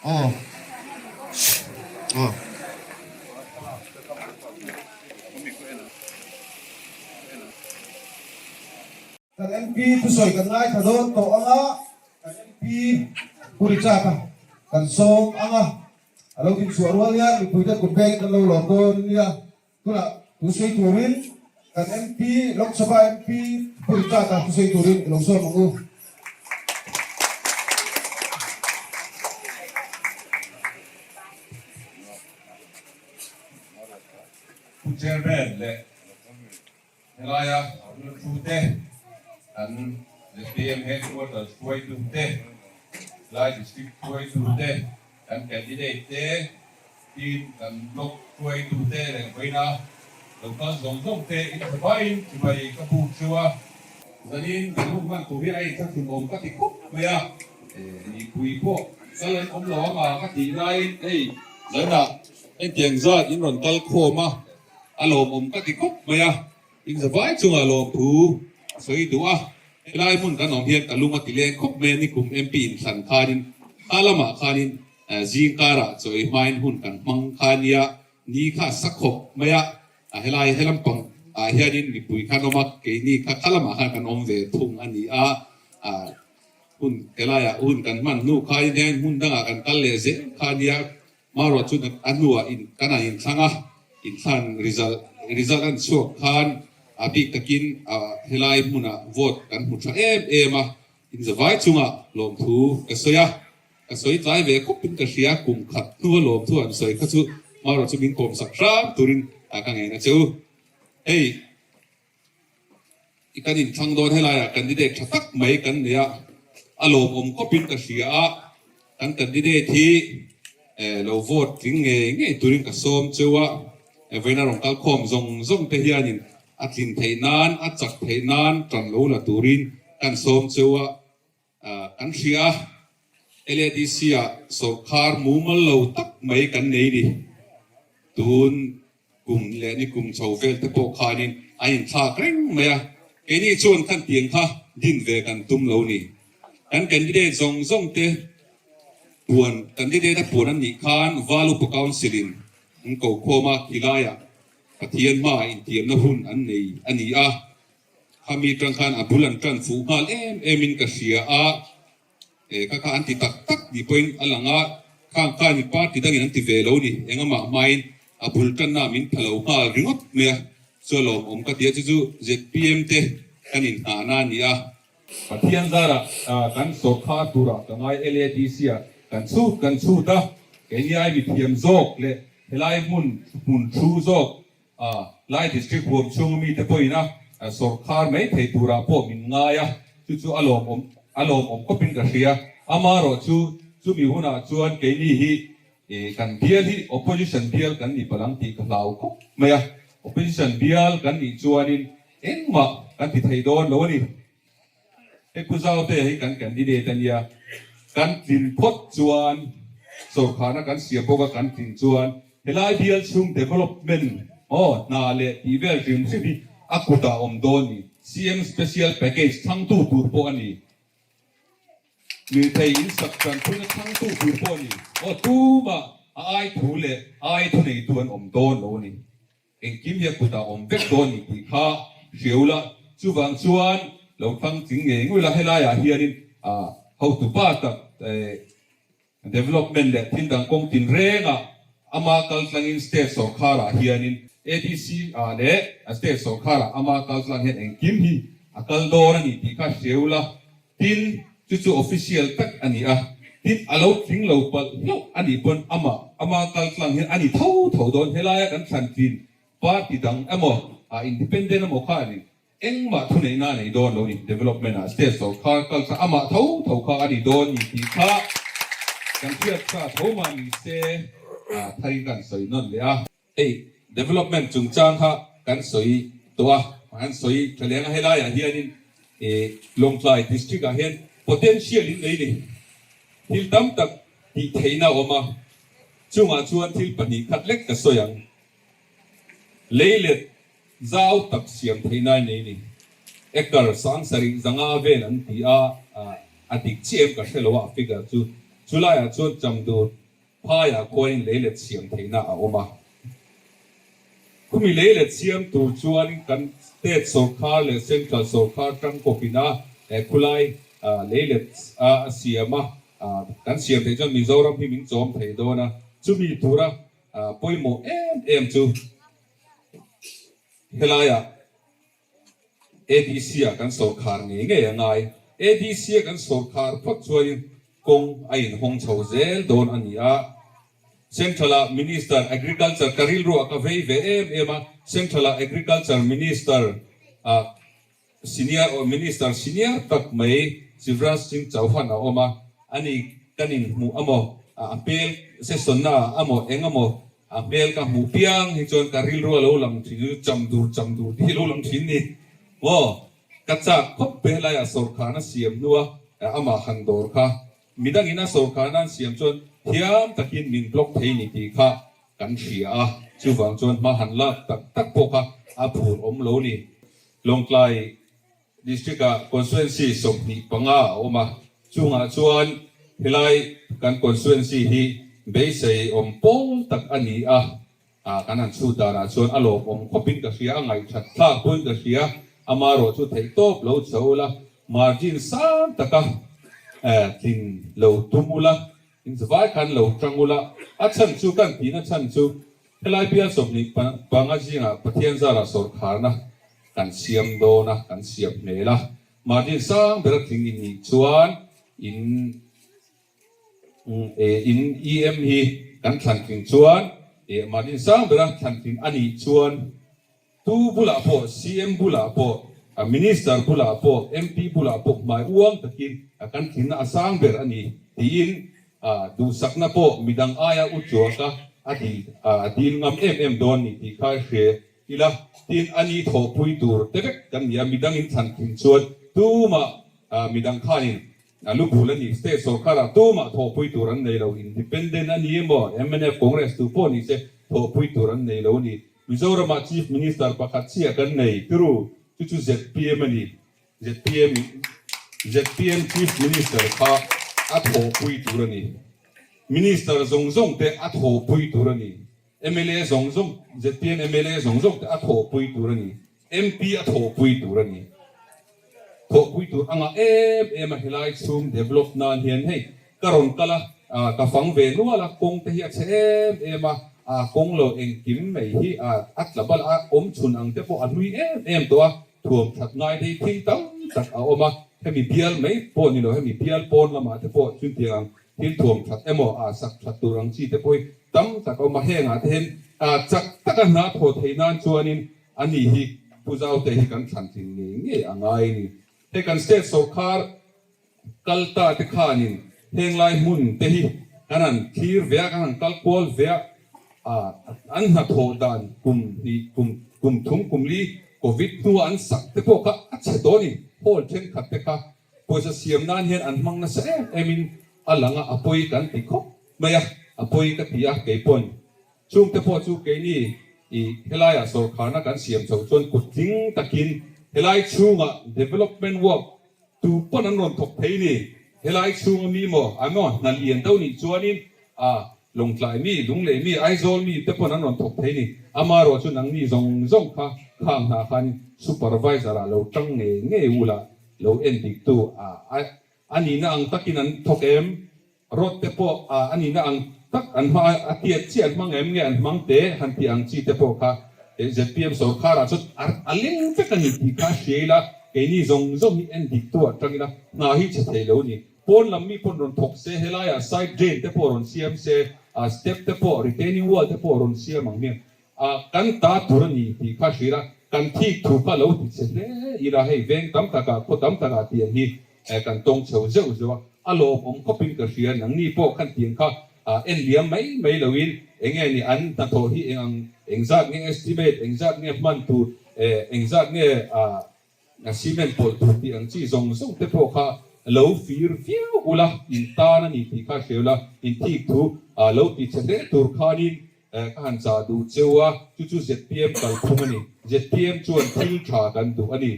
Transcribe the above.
Aw. Aw. Kan MP thusawi kan ngaithla dawn tawh ang a, kan MP Pu Richard-a kan sawm ang a, a lo dinchhuah rual hian mipuite kut bengin kan lo lawm dawn nia. Tunah thusawi turin kan MP, Lok Sabha MP Pu Richard-a thusawi turin i lo sawm ang u. Pu Chairman leh Helaia rilru te, kan zpm headquarters hruaitute, Lai District hruaitute, kan candidate te, tin kan block hruaitute leh vawiina lo kal zawng zawng te in tha vaiin chibai ka buk cheu a. Zanin kan hun hman tur hi a inthlahrun awm ka ti khawp mai a, mipui pawh kal an awm lo ang a ka tih laiin hei zainah hetiang zat in rawn kal khawm a, A lawmawm ka ti khawp mai a, inzavai chungah lawmthu a sawi duh a, helai hmun kan awm hian ka lung a ti leng khawp mai a, nikum MP inthlan khanin kha lamah khanin zing karah chawi hmain hun kan hmang kha nia, ni kha a sa khawp mai a, helai helam pang ah hianin mipui khan awm a, keini kha kha lamah khan kan awm ve thung a ni a, hun helaiah hun kan hman hnu khain hian hmun dangah kan kal leh zel kha nia. Marawh chu a hnuah in kan han inthlang a, inthlan result result an chhuak khan a bik takin helai hmunah vote kan hmu tha em em a, inzavai chungah lawmthu ka sawi a, ka sawi tlai ve khawpin ka hria, kum khat hnua lawmthu an sawi kha chu marawh chu min kawmsak hram turin ka ngen a che u. Hei. I kan inthlang dawn helaiah candidate tha tak mai kan nei a, a lawmawm khawpin ka hria a, kan candidate hi lo vote tling ngei ngei turin ka sawm cheu a, vawiin a rawn kal khawm zawng zawng te hianin a tlin theih nan, a chak theih nan tan lo la turin kan sawm cheu a, kan hria a, LADC ah sawrkhar mumal lo tak mai kan nei ni. Tun kum leh ni kum chho vel te pawh khanin an inthlak reng mai a, keini chuan khan tiang kha din ve kan tum lo ni. Kan candidate zawng zawng te puan, candidate a puan an nih khan Valupa Council in an ko khawm a, khilaiah Pathian hmaah intiamna hun an nei a ni a. Khami tang khan a bul an tan fuh nghal em em in ka hria a, eh kha kha an ti tak tak ni pawhin a lang a, khang khan party dangin an ti ve lo ni, engahmah hmain a bul tanna min pha lo nghal ringawt mai a, chu a lawmawm ka ti a, chu chu zpm te kan inhnahna a ni a. Pathian zarah kan sawrkhar turah ka ngai LADC ah kan chhut kan chhut a, keini ai mithiam zawk leh helai hmun hmun thu zawk A, Lai District huam chhunga mite pawhin a sawrkhar mai thei turah pawh min ngai a, chu chu a lawmawm a lawmawm khawpin ka hria. Amaherawh chu chumi hunah chuan keini hi kan bial hi opposition bial kan ni palh ang tih ka hlau khawp mai a, opposition bial kan nih chuanin engmah kan ti thei dawn lo a ni. Hei Pu Zaute hi kan candidate a nia, kan tlin phawt chuan sawrkharna kan siam bawk a, kan tlin chuan helai bial chhung development aw hna leh tih vel hrim hrim hi a kutah a awm dawn ni. CM special package thangtu tur pawh a ni. Lirthei in sak tanpuina thangtu tur pawh a ni. Aw tumah a ai thu leh a ai thuneitu an awm dawn lo a ni. Engkim hi a kutah awm vek dawn ni tih kha hria ula, chuvang chuan lo thlang tling ngei ngei ula, helaiah hianin hotu pa tak development leh thil dang kawng tin rengah ama kal tlangin state sawrkharah hianin ADC ah leh state sawrkharah ama kal tlang hian engkim hi a kal dawn a ni tih kha hria ula, Tin, chu chu official tak a ni a, tin a lo tling lo palh hlauh a nih pawn amah ama kal tlang hian a ni tho tho dawn. Helaia kan thlan tlin party dang emaw ah independent emaw kha a ni engmah thuneihna a nei dawn lo ni. Development ah state sawrkar kal kha amah tho tho kha a ni dawn ni tih kha kan hriat kha tho mah ni se tharin kan sawi nawn leh a. Hei development chungchang kha kan sawi tawh a, kan sawi tha leng a, helaiah hianin Lawngtlai district ah hian potential in nei ni thil tam tak tih theihna a awm a, chungah chuan thil pahnih khat lek ka sawi ang. Lei let zau tak siam theihna in nei ni, acre 7000 vel an ti a, a dik chiah em ka hre lo a, a figure chu, chulaiah chuan chamdur. Phaiah khuanin leilet siam theihna a awm a. Khumi leilet siam tur chuan kan state sawrkhar leh central sawrkhar tangkawpin a khulai leilet a siam a, kan siam theih chuan Mizoram hi min chawm thei dawn a, chumi tura pawimawh em em chu helaiah ADC ah kan sawrkhar ngei ngei a ngai. ADC a kan sawrkhar phawt chuanin kawng a inhawng chho zel dawn a ni a. Central ah Minister Agriculture ka rilruah ka vei ve em em a, Central ah Agriculture Minister ah Senior or Minister senior tak mai Shivraj Singh Chauhan a awm a, ani kan inhmuh amaw a hmel session na ah amaw eng amaw A hmel ka hmuh piang hi chuan ka rilru a lo lang thin chu cham dur cham dur tih hi a lo lang thin ni maw? Ka chak khawp pe helaiah sawrkhana siam hnua amah han dawr kha midangin a sawrkhana an siam chuan thiam takin min block thei ni tih kha kan hria a, chuvang chuan hma han lak tak tak pawh kha a phur awm lo ni. Lawngtlai District-ah constituency 25 a awm a, chungah chuan helai kan constituency hi beisei awm pawl tak a ni a, kan han chhut danah chuan a lawmawm khawpin ka hria, a ngaihthat thlak pawhin ka hria, amarawh chu theihtawp lo chho ula, margin sang taka tlin lo tum ula, inzavai khan lo tang ula, a chhan chu kan tihna chhan chu Helai bial 25 zingah Pathian zarah sawrkharna kan siam dawn a, kan siam hmel a. Margin sang bera tling in nih chuan in in EM hi kan thlan tling chuan margin sang bera thlan tling a nih chuan Tu bulah pawh, CM bulah pawh, Minister bulah pawh, MP bulah pawh hmai uang takin kan thinna a sang ber a ni tiin duhsakna pawh midang aia u chuaka a dil a dil ngam em em dawn ni tih kha hre ila. Tin, a ni thawhpui tur te vek kan ni a, midang in thlan thin chuan tumah midang khanin a lu bul a ni. State sawrkarah tumah thawhpui tur an nei lo, Independent a ni emaw, mnf, Congress tu pawh ni se thawhpui tur an nei lo a ni. Mizoramah Chief Minister pakhat chiah kan nei tiru, chu chu zpm a ni. Zpm zpm Chief Minister kha a thawhpui tur a ni. Minister zawng zawng te a thawhpui tur a ni. Mla zawng zawng zpm mla zawng zawng te a thawhpui tur a ni. MP a thawhpui tur a ni. Thawhpui tur a ngah em em a helai chhung develop nan hian hei ka rawn kal a, ka fang ve nual a, kawng te hi a chhe em em a, kawng lo engkim mai hi a tla bal a, awm chhun ang te pawh a hlui em em tawh a, thuam that ngai te hi thil tam tak a awm a, hemi bial mai pawh ni lo hemi bial pawn lamah te pawh chutiang ang thil thuam that emaw sak that tur ang chi te pawh hi tam tak a awm a, hengah te hian chak taka hna thawh theih nan chuanin A ni hi Pu Zaute hi kan thlan tling ngei ngei a ngai a ni. Hei kan state sawrkhar kal ta te khanin henglai hmun te hi kan han thlir ve a, kan han kal kual ve a, an hnathawh dan kum hnih kum kum thum kum li covid hnua an sak te pawh kha a chhe tawh a ni. Hall thenkhat te kha pawisa siam nan hian an hmang nasa em em in a lang a, a pawi kan ti khawp mai a, a pawi ka ti a keipawn. Chungte pawh chu keini i helaiah sawrkharna kan siam chhoh chuan kut tling takin helai chhungah development work tu pawn an rawn thawk thei ni. Helai chhunga mi maw a maw hna lian deuh nih chuanin a Lawngtlai mi, Lunglei mi, Aizawl mi te pawn an rawn thawk thei ni. Amaherawh chu nangni zawng zawng kha khang hna khanin supervisor ah lo tang ngei ngei ula lo en diktu a a nihna ang takin an thawk em? Rod te pawh a nihna ang tak an hmang a, a tiat chiah an hmang em nge an hmang te han tih ang chi te pawh kha zpm sawrkharah chuan a leng vek a ni tih kha hria ila, keini zawng zawng hi en dik tu ah tang ila hna hi chhe thei lo a ni. Pawn lam mi pawn rawn thawk se, helaiah side drain te pawh rawn siam se, step te pawh retaining wall te pawh rawn siam ang hian A, kan ta tur a ni tih kha hrilh a, kan thik thu kha lo ti che hle ila hei veng tam takah khaw tam takah tiang hi kan tawng chho zeuh zeuh a, a lawmawm khawpin ka hria, nangni pawh khan tiang kha en liam mai mai loin eng nge ni an hnathawh hi eng ang engzat nge estimate engzat nge hman tur engzat nge A cement pawlh tur tih ang chi zawng zawng te pawh kha lo fir viau ula, in tan a ni tih kha hria ula, in thik thu lo ti che hle tur khanin ka han chah duh cheu a, chu chu zpm kalphung a ni. Zpm chuan thil tha kan duh a ni.